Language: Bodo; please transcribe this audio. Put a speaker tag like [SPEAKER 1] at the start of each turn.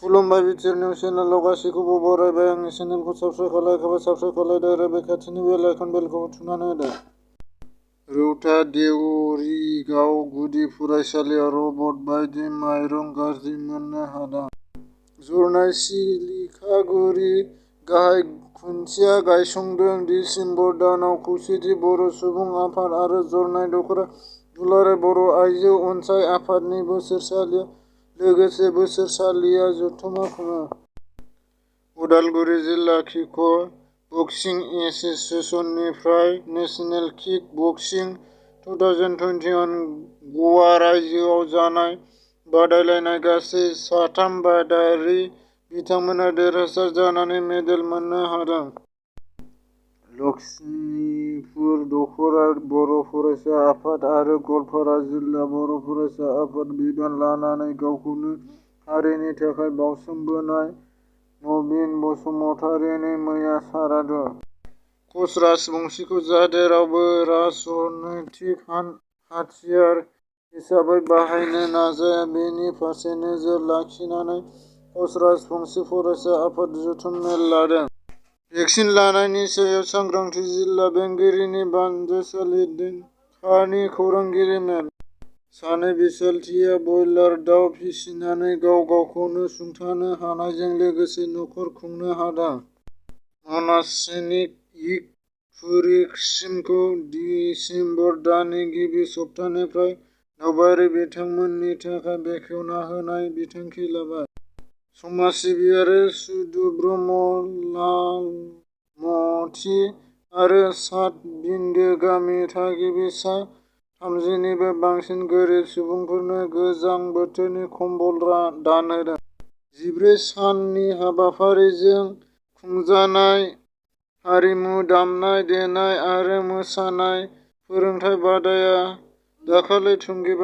[SPEAKER 1] खुलुमबाय बिटिआर निउस चेनेलाव गासैखौबो बरायबाय। आंनि चेनेलखौ साबस्क्राइब खालायाखैबा साबस्क्राइब खालायदो आरो बे खाथिनि बेल आइकन बेलखौबो थुनानै होदो। रौता देउरिगाव गुदि फरायसालियाव रबट बायदि माइरं गाज्रि मोननो हादों। जरनाय सिलिखागुरि गाहाय खुन्थिया गायसनदों। दिसेम्बर दानाव खौसेथि बर' सुबुं आफाद आरो जरनाय दख'रा दुलाराय बर' आइजो अनसाय आफादनि बोसोरसालि लोगोसे बोसोरसालिया जथुम्मा खुङो। उदालगुरि जिल्ला किक बक्सिं एस'सिएशननिफ्राय नेशनेल किक बक्सिं 2021 गवा रायजोआव जानाय बादायलायनाय गासै 3 बादायारि बिथांमोना देरहासार जानानै मेडेल मोननो हादों। लक्ष्मीपुर दख'रा बर' फरायसा आफाद आरो गवालपारा जिल्ला बर' फरायसा आफाद बिबान लानानै गावखौनो हारिनि थाखाय बाउसोमबोनाय नबिन बसुमतारिनि मैया सारादु। कच राजबंशीखौ जाहाथे रावबो राजनैतिक हाथियार हिसाबै बाहायनो नाजाया बेनि फारसे नोजोर लाखिनानै कच राजबंशी फरायसा आफाद जथुम मेल लादों। भेक्सिन लानायनि सायाव सांग्रांथि जिल्ला बेंगिरिनि बानजायसालि देंखोनि खौरांगिरि मेल। सानै बिसालथिया बयलार दाउ फिसिनानै गाव गावखौनो सुंथानो हानायजों लोगोसे नखर खुंनो हादों। मानास सिनिक इक'-टुरिज्मखौ दिसेम्बर दाननि गिबि सप्तानिफ्राय दावबायारि बिथांमोननि थाखाय बेखेवना होनाय बिथांखि लाबाय। समाज सिबियारि सुदु ब्रह्म लालमथि आरो चाटबिन्दो गामि थागिबि सा 30 निबो बांसिन गोरिब सुबुंफोरनो गोजां बोथोरनि कम्बल दान होदों। 14 साननि हाबाफारिजों खुंजानाय हारिमु दामनाय देनाय आरो मोसानाय फोरोंथाय बादाया दाखालि थुंगेबाय।